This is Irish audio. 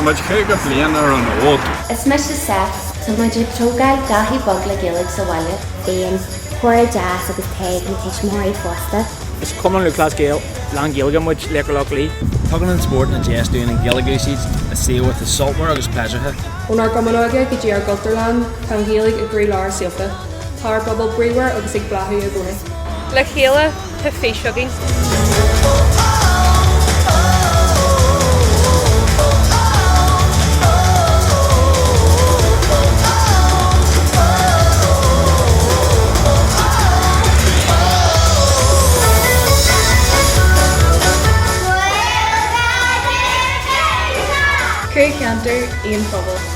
muid 50 bliain ar an fhód. Is mise Seth. Tá muid ag tógáil Daithí Bog le Gaeilge sa bhaile. Bíonn comhrá deas agus tae ag na tuismitheoirí fosta. Is Cumann Lúthchleas Gael lán-Ghaeilge muid, Laochra Loch Lao. Tugann an spórt an deis dúinn an Ghaeilge a úsáid i saol atá sultmhar agus pléisiúrtha. Ónár gcumann óige go dtí ár gcultúrlann, tá an Ghaeilge i gcroílár ár saolta. Tá ár bpobal bríomhar agus ag bláthú i gcónaí. Le chéile, tá fís againn. Cúig cheantar, aon phobal.